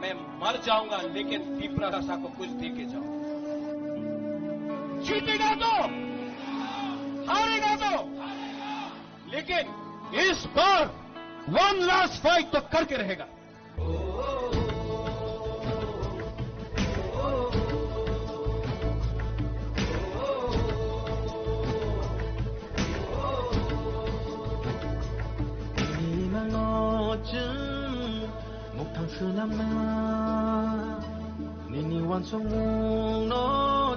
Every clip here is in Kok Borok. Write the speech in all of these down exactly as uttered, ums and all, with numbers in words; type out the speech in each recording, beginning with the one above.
मैं मर जाऊंगा, लेकिन तिपरा भाषा को कुछ दे के जाऊंगा। जीतेगा तो, हारेगा तो, लेकिन इस बार वन लास्ट फाइट तो करके रहेगा। Nini nango chwng muktang swnamna, nini uansukmungno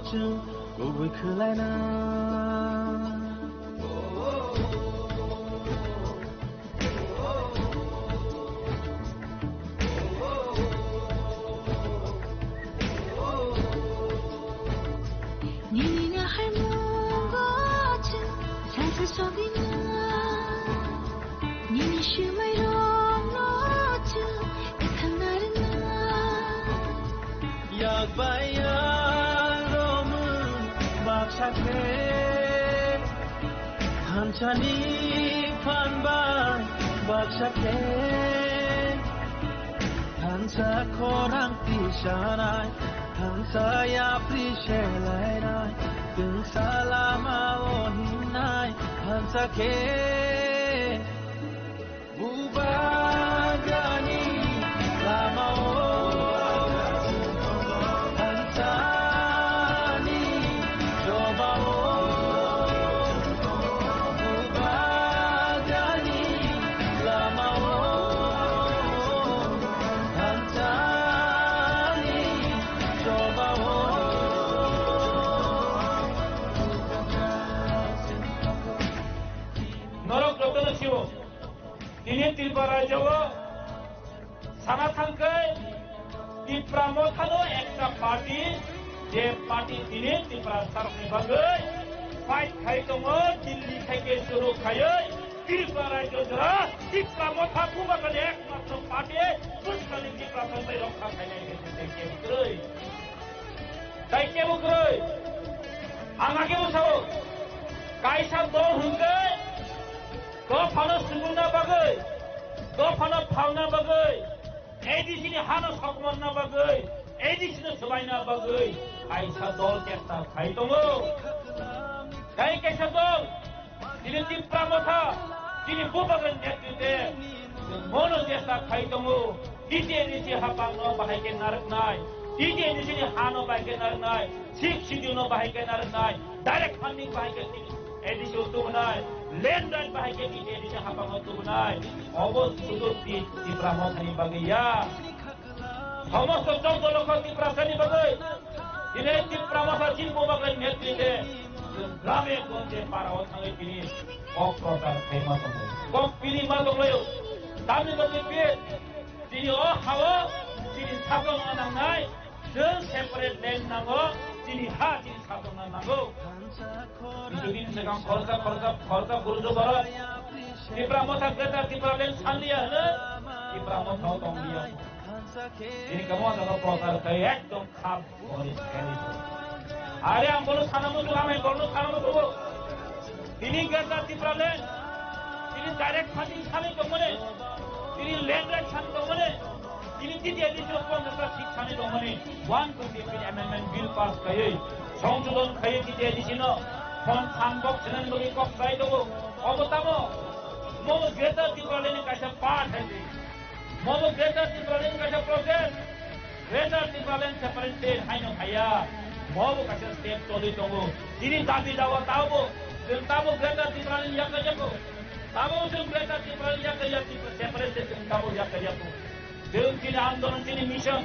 chwng kubui khwlaina. Nini nahar mungo chwng salsa sogwina. Nini swmai rokno chwng kwthang narwkna. Yak bai yak romwi baksa khe, thansani phan bai baksa khe, thansa khorang tisanai, thansa yapri selainai, twngsa lama o hingnai, thansa khe. Bubagrani lamao, thansani chobao. Bubagrani lamao, thansani chobao. Norok jotono siwo. Tini Tripura rajyo o sana thangkhe Tipra Mothano ekta party, je party tini Tripura sarokni bagwi fight khai tongo, Delhi khai khe suru khaiwi Tripura rajyo jora Tipra Motha Bubagrani ekmatro party, bwskangni Tipra thangbai rokha khainai khe tei kebo kwrwi. Tai kebo kwrwi. Ang akebo sao, kaisa dol hwnkhe dophano sumungna bagwi, dophano phalna bagwi, A D C ni hano sokmanna bagwi, A D C no swbaina bagwi kaisa dol chesta khai tongo. Tai kaisa dol, chini Tipra Motha, chini Bubagrani netrite, chwng bono chesta khai tongo, T T A D C hapang no bahai khe narwknai, T T A D C ni hano bahai khe narwknai, Sixth Schedule no bahai khe narwknai, direct funding bahai khe A D C o tubunai, land right bahai khe A D C hapang no tubunai. Obo sudu Ti-, Tipra Mothani bagwi ya. Somosto chaudo lokho Tiprasani bagwi. Tini Tipra Motha chini Bubagrani netrite. Chwng grame gonje para o thangwi tini kok prochar khaima tongo. Kok pini ma tonglaio. Tamni bagwi pi-, tini o ha o tini satok ma nangnai. Chwng separate land nango, chini ha chini sajakna nango. Biswdin swkang khoroksa, khoroksa, khoroksa Guruji borok Tipra Motha Greater Tipraland sanliya hwno, Tipra Motha o tongliya. Tini kamo jaga prochar khai ekdom khap bori kheli. Are ang bono sana muchung, amai bono sana muchung. Tini Greater Tipraland, tini direct funding sani tongmani, tini land right sani tongmani, tini T T A D C o ponchash ta seat sani tongmani, one twenty three amendment bill pass khaiwi, songsodhon khaiwi T T A D C no phone phan bok swnani bagwi kok sai tongo. Obo tamo? Mo Greater Tipraland ni kaisa part hai se. Mobo Greater Tipraland kaisa process. Greater Tipraland separate state haino haya. Mobo kaisa step choli tongo. Chini dabi dawa tabo. Chwng tabo Greater Tipraland yakha yaku. Tabo chwng Greater Tipraland yakha yaku. Separate state chwng tabo yakha yaku. Chwng chini andolon, chini mission,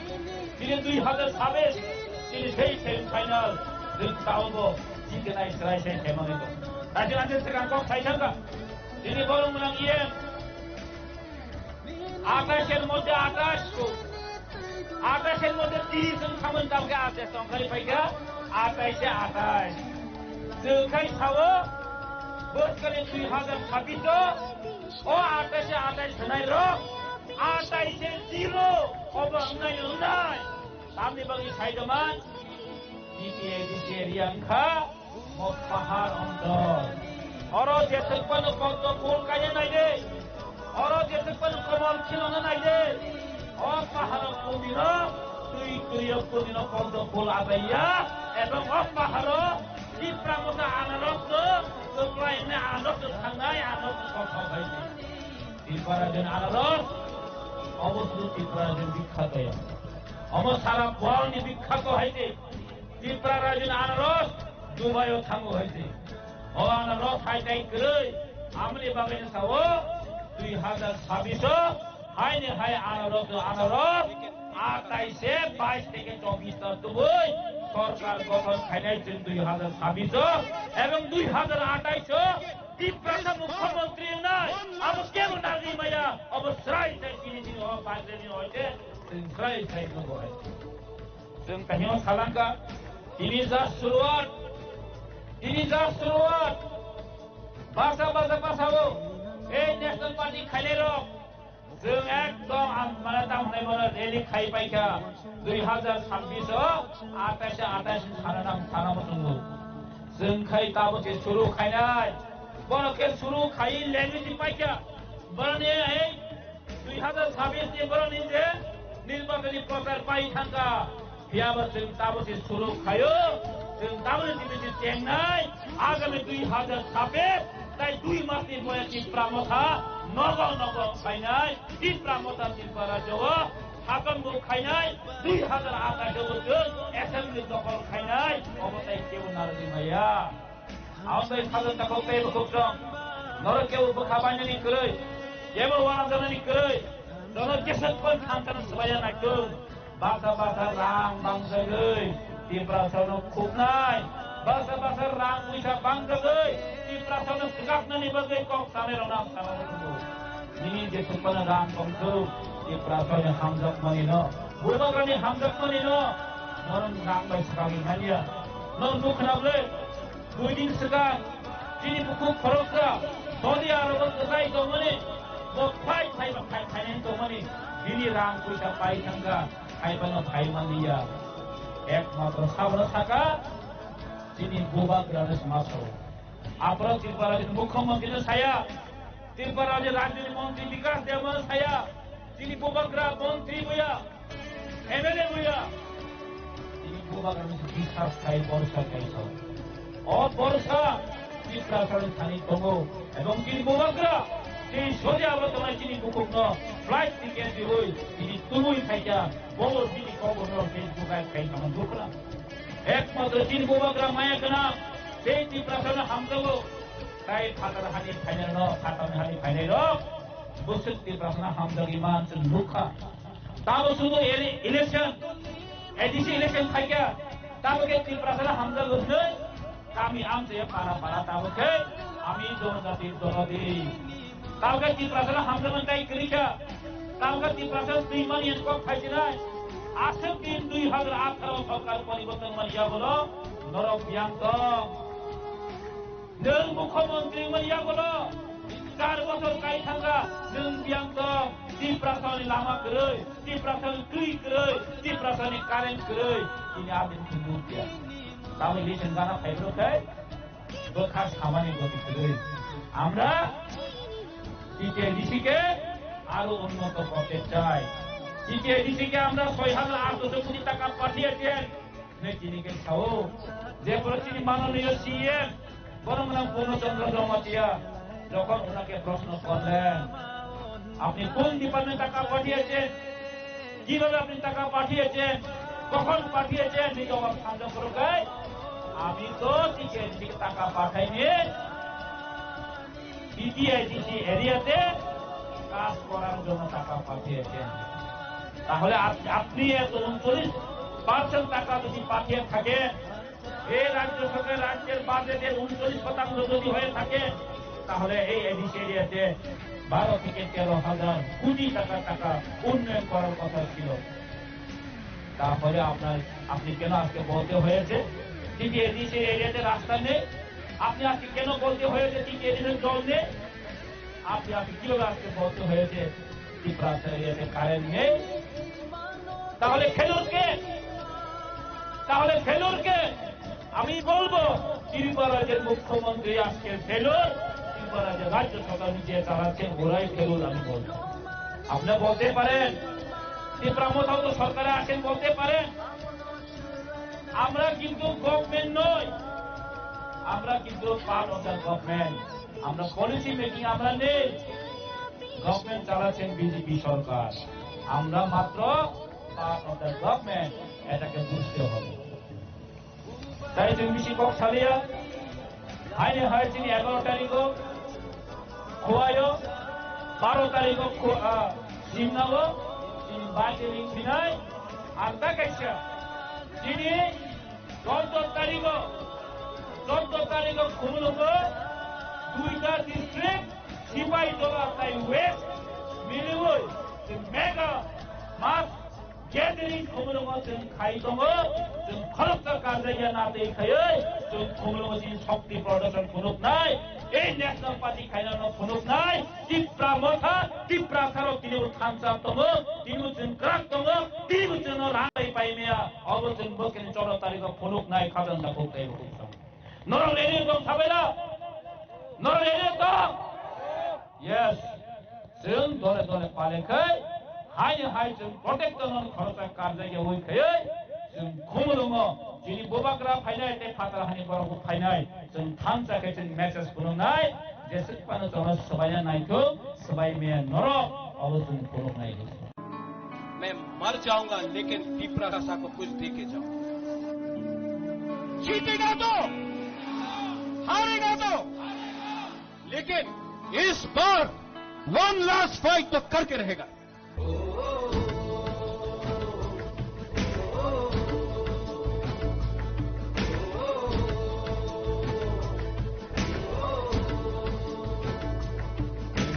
chini dui hazar sabis, chini sei semi final. Chwng tabo chini nai srai sei semi final. Kaisa kaisa swkang kok sai thangkha. Chini borok mwnang E M. আঠাশের মধ্যে আঠাশ, আঠাশের মধ্যে তিরিশ জন খামন কালকে আছে, সংখ্যায় পাইকা আঠাশে আঠাশ। যেখানে খাবো, বোধ করে দুই হাজার ছাব্বিশ, ও আঠাশে আঠাশ শোনাই রো, আঠাশে জিরো, খবর নাই, নাই। Tamni bagwi saidoman, B P A D C area wngkha, mo pahar onchol. Oro je thwkmano Podmo phul kaina naide, oro je thwkmano komol khilona naide, o paharo kumino Kunino koldo phul abaiya, ebong o paharo Tipra Motha anaros no, kwplai hwnwi anaros no thangnai, anaros no kothok hai di. Tipra Rajani anaros, obo sudu Tipra Rajani bikhyato ya. Obo sara world ni bikhyato hai di. Tipra Rajani anaros, Dubai o thango hai di. O anaros hai tai kwrwi, amoni bagwi sao, dui hazar chabbish o, Haini hai anaros, anaros, atais se bais theke chobbish ta tubui sorkar gothon khainai chwng dui hazar chabbish o ebong dui hazar atais o Tiprasa mukhyamantri wngnai abo kebo nagwi maya, abo srai sai tini tini o bajreni hoite chwng srai sai nugo hai. Chwng kahino salangka, tini ja suruat, tini ja suruat, basa basa basa o, ei National Party khainai rok, Chwng ekdom ang mane tamo hwnwi bono rally khai paikha, dui hazar chabbish o, atais atais sana nang sana bo chwngo. Chwng khai tabo se suru khainai. Bono khe suru khai lengwi si paikha. Boroni ei dui hazar chabbish ni boroni je nirbachoni prochar pai thangkha. Phiya bo chwng tabo se suru khaio, chwng tabo se tibisi chengnai, agami dui hazar chabbish tai dui mas ni pore Tipra Motha nogo nogo khainai, Tipra Motha Tipra Rajyo o hakam bo khainai, dui hazar atais o bo chwng assembly dokhol khainai, obo tai kebo narwgwi maya. Ang bai khajak takhok tei bukhuk song. Norok kebo bwkha bainani kwrwi, kebo wanajaknani kwrwi, norok jeswk pon thang thang swbaiya naitung. Baksa baksa rang bangjagwi Tiprasano khuknai. Baksa baksa rang puisa bangjagwi Tiprasano swkaknani bagwi kok sanai rokno ang sana rwkhugo. Nini jeswk pano rang tongthwk, Tiprasani hamjakmani no, Bubagrani hamjakmani no, norok rang bai swkagwi manya. Norok nukha na bwle, dui din swkang, chini bukhuk khoroksa, dodi aro bo kwchai tongmani, bo phai phai ba phai phainai tongmani, bini rang puisa pai thangkha, phai phano phai manliya. Ekmatro sabono saka, chini Bubagrano se ma sao. Aphuru Tripura ni Mukhyamantri no saya, Tripura ni Rajyoni Montri Bikas Debbarma no saya, chini Bubagra montri buya, M L A buya. Chini Bubagra no biswas khai, borosa khai sao. O borosa Tiprasa ni thani tongo, ebong chini Bubagra, chini soja abo tongnai chini bukhuk no flight ticket riwi, chini tubui phaikha, bobo chini khobor no Facebook ai khai tongma nukla. Ekmatro chini Bubagra maya gwnang, tei Tiprasano hamjago, tai phatar hani phainai rok, phatar hani phainai rok, bwswk Tiprasano hamjagwi man chwng nukha. Tamo sudu ele-, election, A D C election phaikha, tamo khe Tiprasano hamjago hwnwi, kami amchai para para tamo khe, ami jonojati jonodi. Tamo khe Tiprasano hamjakmani tai kwrwi kha. Tamo khe Tiprasano twi mani kok phaisinai. Aswk din dui hazar atharo sorkar poriborton mani yagulo norok biyang tong. Nwng mukhyamantri mani yagulo char bochor kai thangkha, nwng biyang tong. Tiprasani lama kwrwi, Tiprasani twi kwrwi, Tiprasani current kwrwi. Ini adin khe nukya. Tamo election gana phaibrok khai. Bwkha samani goti kwrwi. Amra T T A D C ke aro unnoto korte chai. T T A D C ke amra soi hajar aatso koti taka pathiyechen. Hwnwi tini ke sao. Je pore chini manoniyo C E M, borok mwnang Purno Chandra Jamatia, jokhon onake proshno korlen, apni kon department taka pathiyechen? কিভাবে আপনি টাকা পাঠিয়েছেন, কখন পাঠিয়েছেন, এই জবাব সামনে করুক। আমি তো টিকে টিকে টাকা পাঠাইনি, বিটিআইডিসি এরিয়াতে কাজ করার জন্য টাকা পাঠিয়েছেন। তাহলে আপ-, আপনি এত ঊনচল্লিশ পার্সেন্ট টাকা যদি পাঠিয়ে থাকেন, এই রাজ্য সরকার রাজ্যের বাজেটের ঊনচল্লিশ শতাংশ যদি হয়ে থাকে, তাহলে এই এডিসি এরিয়াতে বারো থেকে তেরো হাজার কোটি টাকা, টাকা উন্নয়ন করার কথা ছিল। তাহলে আপনার, আপনি কেন আজকে বলতে হয়েছে টিটি এডিসি এরিয়াতে রাস্তা নেই? আপনি আজকে কেন বলতে হয়েছে টিটি এডিসির জল নেই? আপনি আজকে কিভাবে আজকে বলতে হয়েছে ত্রিপুরা এরিয়াতে কারেন্ট নেই? তাহলে ফেলুর কে? তাহলে ফেলুর কে? আমি বলবো, ত্রিপুরা রাজ্যের মুখ্যমন্ত্রী আজকে ফেলুর, ত্রিপুরা রাজ্যের রাজ্য সরকার নিজে চালাচ্ছেন, ওরাই ফেলুর, আমি বলবো। আপনি বলতে পারেন, ত্রিপুরা মথাও তো সরকারে আছেন, বলতে পারেন। আমরা কিন্তু গভর্নমেন্ট নই, আমরা কিন্তু পার্ট অফ দ্য গভর্নমেন্ট। আমরা পলিসি মেকিং আমরা নেই, গভর্নমেন্ট চালাচ্ছেন বিজেপি সরকার, আমরা মাত্র পার্ট অফ দ্য গভর্নমেন্ট, এটাকে বুঝতে হবে। Tei chwng bisi kok saliya, haini hai chini egaro tariko Khowai o, baro tariko Kho-, ah, Simna o, chini bai chini thinai, ang ta kaisa chini chordo tariko, chordo tariko Khumulwngo duita district, Sipaijala tei West miliwi chwng mega mass gathering Khumulwngo chwng khai tongo, chwng khoroksa karjakya natwi khaiwi chwng Khumulwngo chini shokti prodorshon phunuknai, ei National Party khainano phunuknai, Tipra Motha, Tipra Sarok tinibo thansa tongo, tinibo chwng kwrak tongo, tinibo chwngno rang bai paimaya, obo chwng bwskeni choro tariko phunuknai, khajang da phuk tei bo phuk tong. Norok ready tong sabaila? Norok ready tong? Yes. Chwng dole dole pale khai, haini hai chwng protector no khoroksa karjakya wi khaiwi, chwng Khumulwngo chini bubagra phainai tei phatar hani borok bo phainai, chwng thansa khe chwng message phunuknai, jeswk phano chwngno swbaina naithok, swbai maya norok, obo chwng phunuknai. मैं मर जाऊंगा लेकिन तिपरा भाषा को कुछ दे के जाऊंगा। जीतेगा तो, हारेगा तो, लेकिन इस बार वन लास्ट फाइट तो करके रहेगा।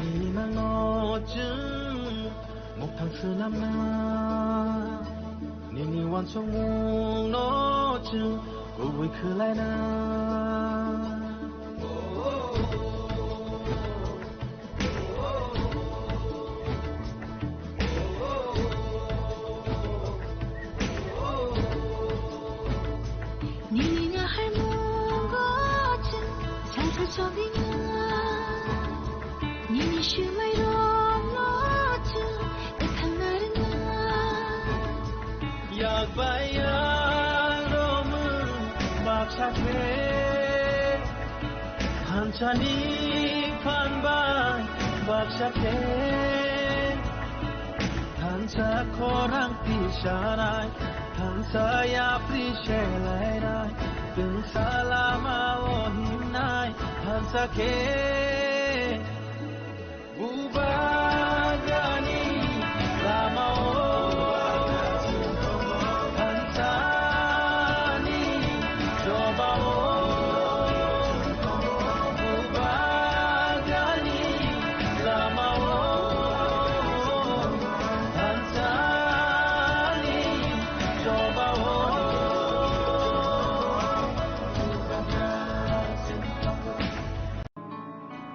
Nini nangno chwng muktang swnamna, nini uansukmungno chwng kubui khwlaina. Nini nahar mungo chwng salsa chobinga. Nini swmai rokno chwng wngthangna rwngna. Yak bai yak romwi baksa khe, thansani phan bai baksa khe, thansa khorang tisanai, thansa yapri selainai, twngsa lama o himnai, thansa khe. Bubagrani lamao thansani chobao. Bubagrani lamao thansani chobao.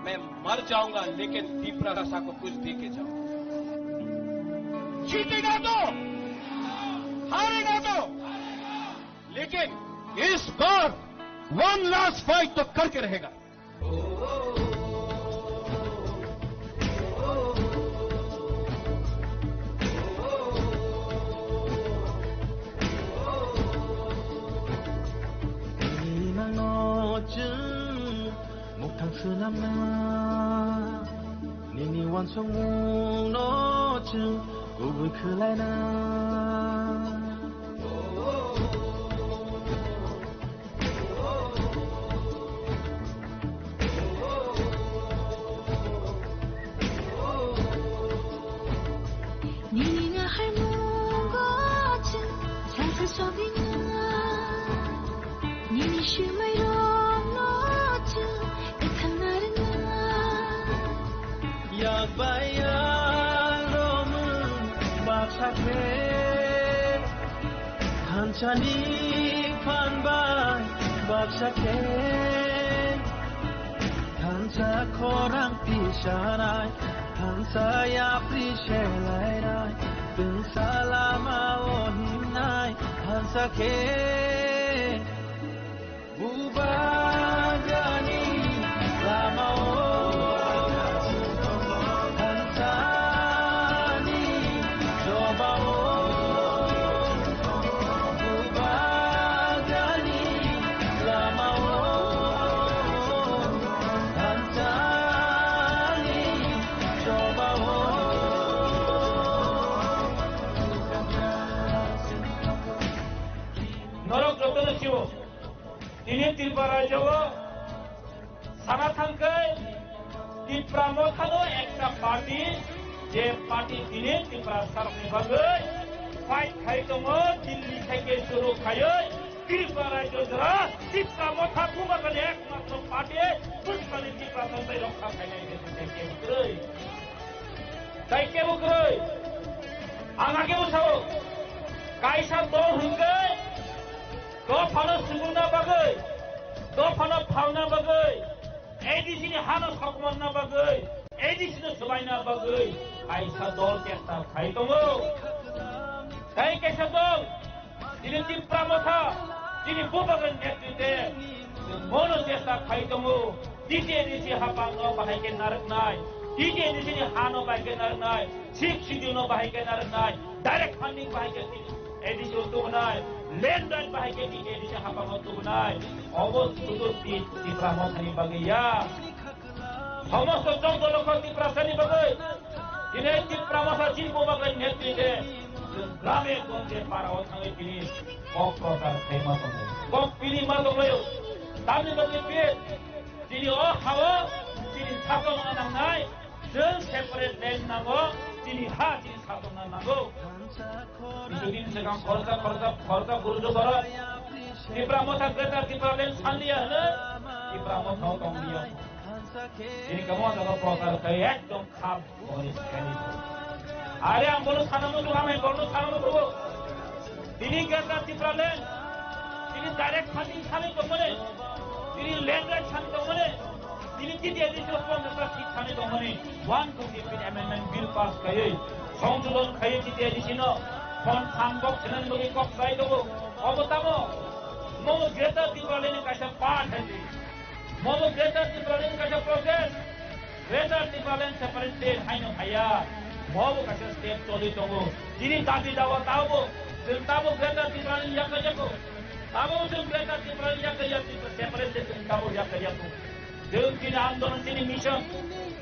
मैं मर जाऊंगा लेकिन तिपरा भाषा को कुछ दे के जाऊंगा। जीतेगा तो, हारेगा तो, लेकिन इस बार वन लास्ट फाइट तो करके रहेगा। Nini nangno chwng muktang swnamna, nini uansukmungno chwng kubui khwlaina. Nini nahar mungo chwng salsa chobinga. Nini swmai rokno chwng wngthangna rwngna. Yak bai yak romwi baksa khe, thansani phan bai baksa khe, thansa khorang tisanai, thansa yapri selainai, twngsa lama o himnai, thansa khe. Bubagrani lamao thansani chobao. Bubagrani Tini Tripura rajyo o sana thangkhe Tipra Mothano ekta party, je party tini Tipra sarokni bagwi fight khai tongo, Delhi theke suru khaiwi Tripura rajyo jora Tipra Motha bumagani ekmatro party, bwskangni Tipra tongthai rokha khainai je tei kebo kwrwi. Tei kebo kwrwi. Ang age bo sao, kaisa dol hwnkhe dophano sibuna bagwi, dophano phalna bagwi, A D C ni hano sokmorna bagwi, A D C no swbaina bagwi kaisa dol chesta khai tongo. Tei kaisa dol, chini Tipra Motha, chini Bupagani netrite, mono chesta khai tongo. T T A D C hapang no bahai khe narwknai, T T A D C ni hano bahai khe narwknai, Sixth Schedule no bahai khe narwknai, direct funding bahai khe A D C o tubunai, land right bahai khe T T A D C hapang o tubunai. Obo sudu Ti-, Tipra Mothani bagwi ya. Somosto chaudo lokho Tiprasani bagwi. Tini Tipra Motha chini Bupagani netrite, chwng grame gonje para o thangwi tini kok prochar khaima tongo. Kok pini ma tonglaio. Tamni bagwi phi chini o hao chini satok nangnai. Chwng separate land nango, chini ha chini satok nango. Kisudin swkang khoroksa, khoroksa, khoroksa guru borok Tipra Motha Greater Tipraland sanliya hwno, Tipra Motha o tongliya. Tini kamo jaga prochar khai ekdom kham hwnwi sanliya. Are ang bono sanamo, ang bono sanamo, tini Greater Tipraland, tini direct funding sanwi tongmani, tini land right sanwi tongmani, tini T T A D C o ponchash ta seat sanwi tongmani, one twenty fifth Amendment Bill pass khaiwi, songsodhon khaiwi T T A D C no phone kham bok senani bagwi kok sai tongo. Obo tamo? Momo Greater Tipraland ni kaisa part hai di. Momo Greater Tipraland ni kaisa process. Greater Tipraland separate state haino haya. Mobo kaisa step choli tongo. Chini dabi dawa tabo. Chwng tabo Greater Tipraland yakha yakho. Tabo chwng Greater Tipraland yakha yakho. Separate state chwng tabo yakha yakho. Chwng chini andolon, chini mission,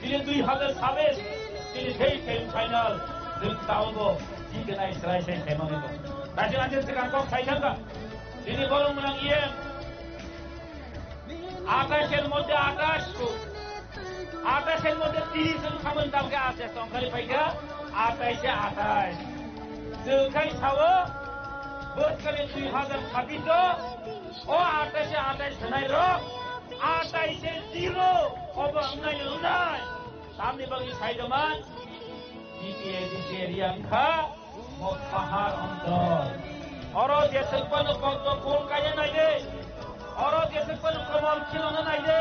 chini dui hazar sabis, chini sei semi final, chwng taobo jitinai srai sai saimani tongo. Naising naising swkang kok sai thangkha. Chini borok mwnang E M, atais er moddhe atais, atais er moddhe tiris jon khamani tamkhe atais tongkhali paikha, atais e atais. Chwng khai sao, bwskali dui hazar sabis o, o atais e atais sanai rok, atais e zero, obo wngnai no wngnai. Tamni bagwi sai doman, B P A D C area wngkha, o pahar onchol. Oro jeswk phano Poddo phul kaina nai de. Oro jeswk phano komol khilona nai de.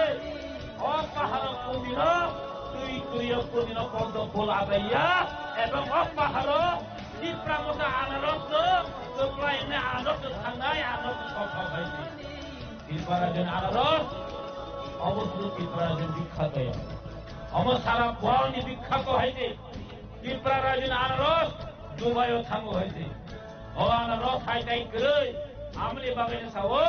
O paharo kundino, twi twiyo kundino Poddo phul ataiya, ebong o paharo Tipra Motha anaros no, kwplai wngnai anaros no thangnai, anaros no sok sok hai di. Tipra rajyoni anaros, obo sudu Tipra rajyoni bikhyato ya. Omo sara world ni bikhyato hai se. Tipra rajyoni anaros Dubai o thango hai se. O anaros hai tai kwrwi, amoni bagwi no sao,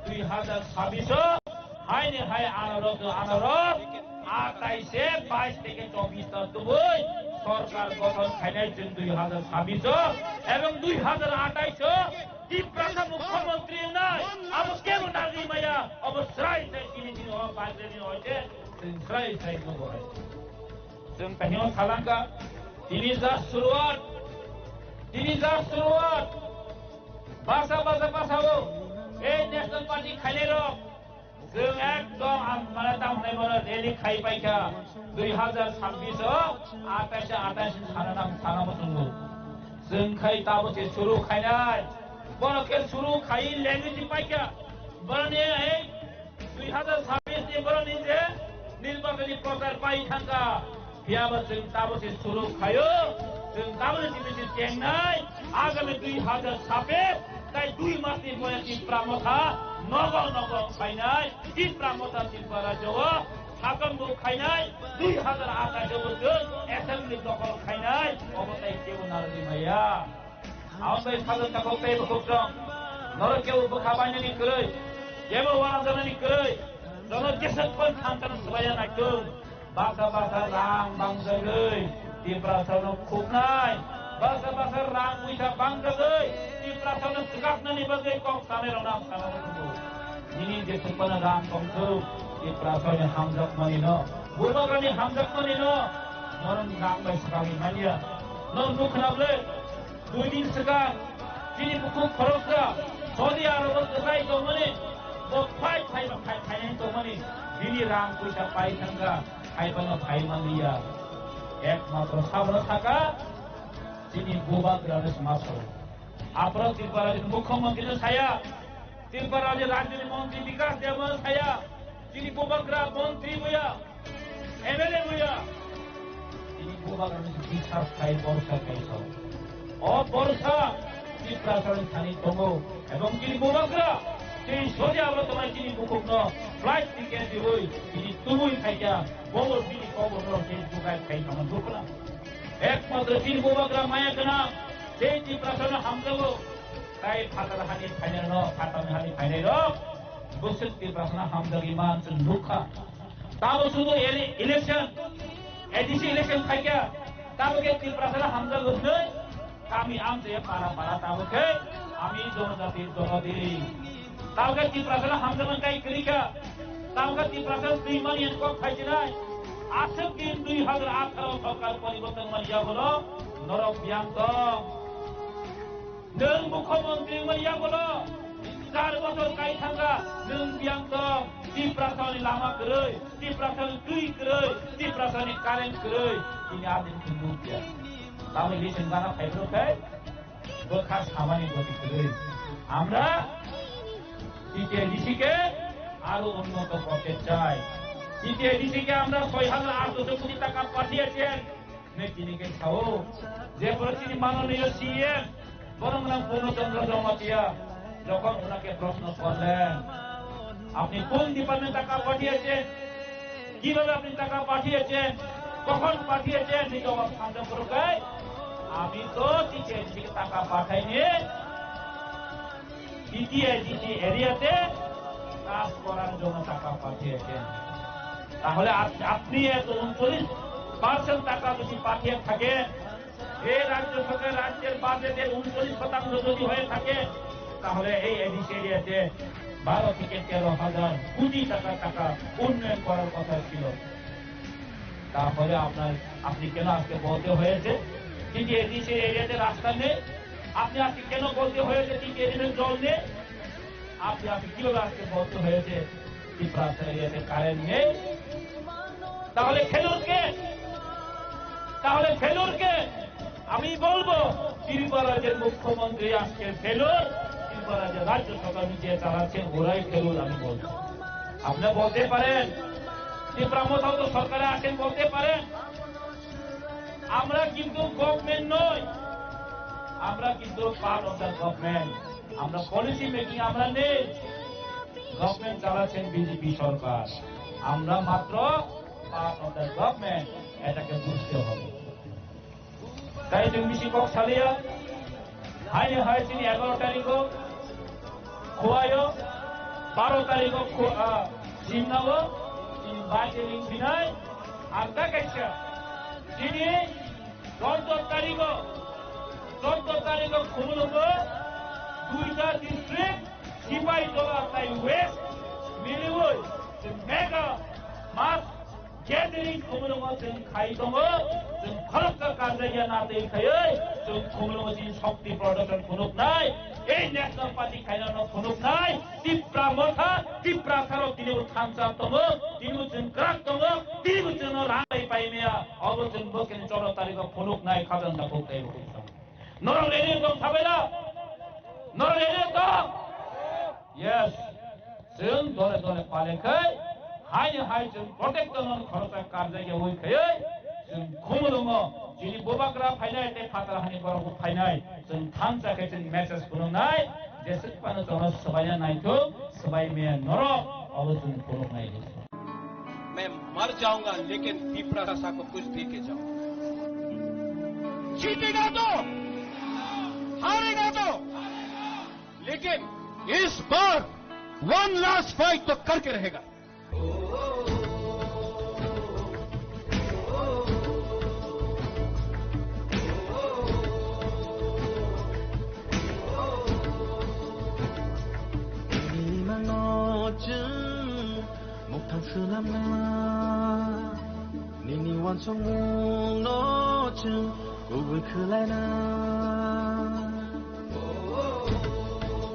dui hazar sabis o, hai ni hai anaros no anaros, atais e bais theke chobis ta tubui, sorkar gothon khainai chwng dui hazar sabis o, ebong dui hazar atais o, Tiprasa mukhyamantri wngnai, abo kebo nagwi maya, abo srai sai tini tini o Bible ni hoite, chwng srai sai nugo hai. Chwng tahino salangka, tini just suruat, tini just suruat. Basa basa basa o, ei National Party khainai rok, Chwng ekdom ang mane tamo hwnwi bono rally khai paikha, dui hazar sabbish o atais atais sana nang sana muchungo. Chwng khai tabo se suru khainai. Bono khe suru khai lengwi si paikha. Boroni ei dui hazar sabbish ni boroni je nirbachoni prochar pai thangkha. Phiya ba chwng tabo se suru khaio, chwng tabo se tini se chengnai, agami dui hazar sabbish, tai dui mas ni pore Tipra Motha nogo nogo khainai, Tipra Motha Tipra rajyo o sason bo khainai, dui hazar atais o bo chwng assembly dokhol khainai, obo tai kebo narwgwi maya. Ang bai phagwi takhuk tei bukhuk chwng. Norok kebo bwkha bainani kwrwi, kebo uanajanani kwrwi. Jono jeswk pon thang thang swbaiya naitung. Basa basa rang bangjagwi Tiprasano khuknai. Basa basa rang puisa bangjagwi Tiprasano swkakna Ni bagwi kok sanai rok nam sanai rok. Nini je tupana rang kongthok, Tiprasani hamjakmani no, Bubagrani hamjakmani no, norok rang bai swkangwi manya. Norok nukha na ble, dui din swkang, chini bukhuk khoroksa, Saudi Arabo kwchai tongmani, bo phai phai ba phai phai nai tongmani, nini rang puisa pai thangkha, hai phano phai manliya. Ekmatro sabra thaka, chini Bubagrani smaso. Aphuru Tripura rajyoni mukhyamantri no saya, Tripura rajyoni montri Bikas Debbarma no saya, chini Bubagra montri buya, M L A buya, chini Bubagra ni bisar khai borsa khai so. O borsa Tiprasa ni thani tongo, ebong chini Bubagra, chini soja abo tongnai chini bukhuk no flight ticket diwi, chini tubui khaikha, bobo chini kobor no chini bukai khai khaman dukna. Ekmatro chini Bubagra maya gwnang, tei Tiprasano hamjago, tai phatar hani phainairok, phatarni hani phainairok, bwswk Tiprasano hamjagwi man chwng nukha. Tamo sudu ele-, election, A D C election phaikha, tamo khe Tiprasano hamjago hwnwi, kami amchaya para para tamo khe, ami jonojati jonodi. Tamo khe Tiprasano hamjakmani tai kwrwi kha. Tamo khe Tiprasa twi mani ang kok phaichinai. Aswk din dui hazar atharo sorkar poriborton mani yagulo norok biyang tong. Nwng mukhyamantri mani yagulo char bochor kai thangkha nwng biyang tong. Tiprasani lama kwrwi, Tiprasani twi kwrwi, Tiprasani current kwrwi. Ini adin thumbu biya. Tamo election gana phaibrok khai. Bwkha samani goti kwrwi. আমরা টিটিআইডিসি কে আরো উন্নত করতে চাই। টিটিআইডিসি কে আমরা ছয় হাজার আটশো কোটি টাকা পাঠিয়েছেন। নে tini khe sao, je pore chini manoniyo CM, Bonongrang Purnochandra Jamatia, যখন ওনাকে প্রশ্ন করলেন, আপনি কোন ডিপার্টমেন্ট টাকা পাঠিয়েছেন? কিভাবে আপনি টাকা পাঠিয়েছেন? কখন পাঠিয়েছেন? এই জবাব সামনে করবে। আমি তো টিটিআইডিসি কে টাকা পাঠাইনি, টিটিআইডিসি এরিয়াতে কাজ করার জন্য টাকা পাঠিয়েছেন। তাহলে আপ-, আপনি এত ঊনচল্লিশ পার্সেন্ট টাকা যদি পাঠিয়ে থাকেন, এই রাজ্য সরকার রাজ্যের বাজেটের ঊনচল্লিশ শতাংশ যদি হয়ে থাকে, তাহলে এই এডিসি এরিয়াতে বারো থেকে তেরো হাজার কোটি টাকা, টাকা উন্নয়ন করার কথা ছিল। তাহলে আপনার, আপনি কেন আজকে বলতে হয়েছে টিটিআইডিসি এরিয়াতে রাস্তা নেই? আপনি আজকে কেন বলতে হয়েছে টিটিআইডিসি জল নেই? আপনি আজকে কিভাবে আজকে বলতে হয়েছে ত্রিপুরা এরিয়াতে কারেন্ট নেই? তাহলে ফেলুর কে? তাহলে ফেলুর কে? আমি বলবো, ত্রিপুরা রাজ্যের মুখ্যমন্ত্রী আজকে ফেলুর, ত্রিপুরা রাজ্যের রাজ্য সরকার নিজে চালাচ্ছে, ওরাই ফেলুর, আমি বলবো। আপনি বলতে পারেন, ত্রিপুরা মথাও তো সরকারে আছেন, বলতে পারেন। আমরা কিন্তু গভর্নমেন্ট নই, আমরা কিন্তু পার্ট অফ দ্য গভর্নমেন্ট। আমরা পলিসি মেকিং আমরা নেই, গভর্নমেন্ট চালাচ্ছেন বিজেপি সরকার, আমরা মাত্র পার্ট অফ দ্য গভর্নমেন্ট, এটাকে বুঝতে হবে। তাই তুমি বেশি কম চালিয়া, হাই হাই চিনি এগারো তারিখও খোয়াইও, বারো তারিখও খো-, আহ, সিমনাও, চিনি বাইশে লিং বিনাই, আর তা কাইসা, চিনি চোদ্দ তারিখও, চোদ্দ তারিখও খুমুলুঙ্গো দুইটা ডিস্ট্রিক্ট, সিপাহীজলা তাই ওয়েস্ট, মিলিউই, মেগা মাস Gathering khumulungo chwng khai tongo, chwng khoroksa karjakya natwi khaiwi, chwng khumulungo chini shokti production phunuknai, ei National Party khainano phunuknai, Tipra motha, Tipra saro tinibo thansa tongo, tinibo chwng kwrak tongo, tinibo chwngno rang bai paimaya, obo chwng bwskeni choro tarikgo phunuknai, khajang dakhuk tei bukhuk tong. Norok ready tong sabaila? Norok ready tong? Yes. Chwng dole dole pale khai, haini hai chwng protect tongmani khoroksa karjakya wi khaiwi, chwng khumulungo chini bubagra phainai tei phatar hani borok bo phainai, chwng thansa khe chwng message phunuknai, jeswk phano chwngno swbaina naithok, swbai maya norok, obo chwng phunuknai. मैं मर जाऊंगा लेकिन तिपरा भाषा को कुछ दे के जाऊंगा। जीतेगा तो, हारेगा तो, लेकिन इस बार वन लास्ट फाइट तो करके रहेगा। Swnamna, nini uansukmungno chwng kubui khwlaina.